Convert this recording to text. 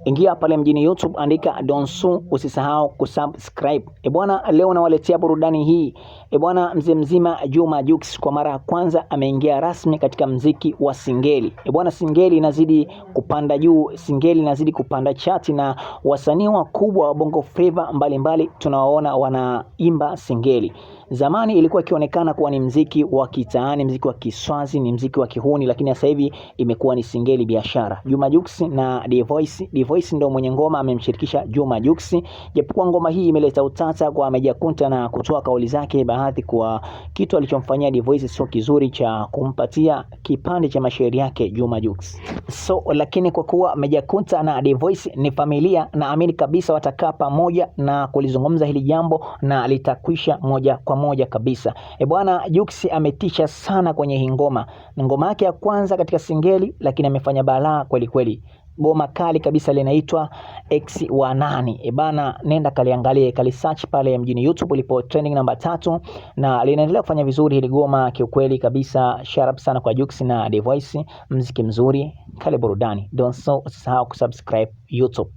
Ingia pale mjini YouTube, andika Donsu, usisahau kusubscribe. E bwana, leo nawaletea burudani hii. E bwana, mzee mzima Juma Jux kwa mara ya kwanza ameingia rasmi katika mziki wa singeli. E bwana, singeli inazidi kupanda juu, singeli inazidi kupanda chati na wasanii wakubwa wa Bongo Flava mbalimbali tunawaona wanaimba singeli. Zamani ilikuwa ikionekana kuwa ni mziki wa kitaani, mziki wa kiswazi, ni mziki wa kihuni, lakini sasa hivi imekuwa ni singeli biashara. Juma Jux na D-Voice, D-Voice ndio mwenye ngoma, amemshirikisha Juma Jux. Japokuwa ngoma hii imeleta utata kwa Meja Kunta na kutoa kauli zake baadhi kwa kitu alichomfanyia D-Voice sio kizuri cha kumpatia kipande cha mashairi yake Juma Jux. So lakini kwa kuwa Meja Kunta na D-Voice ni familia, naamini kabisa watakaa pamoja na kulizungumza hili jambo na litakwisha moja kwa moja kabisa. E bwana, Jux ametisha sana kwenye hii ngoma. Ngoma yake ya kwanza katika singeli, lakini amefanya balaa kweli kweli. Goma kali kabisa linaitwa X wa nani. E bana, nenda kaliangalie, kali search pale mjini YouTube ulipo trending namba 3 na linaendelea kufanya vizuri hili goma kiukweli kabisa. Sharp sana kwa Jux na The Voice, mziki mzuri, kale burudani. Don't so usisahau kusubscribe YouTube.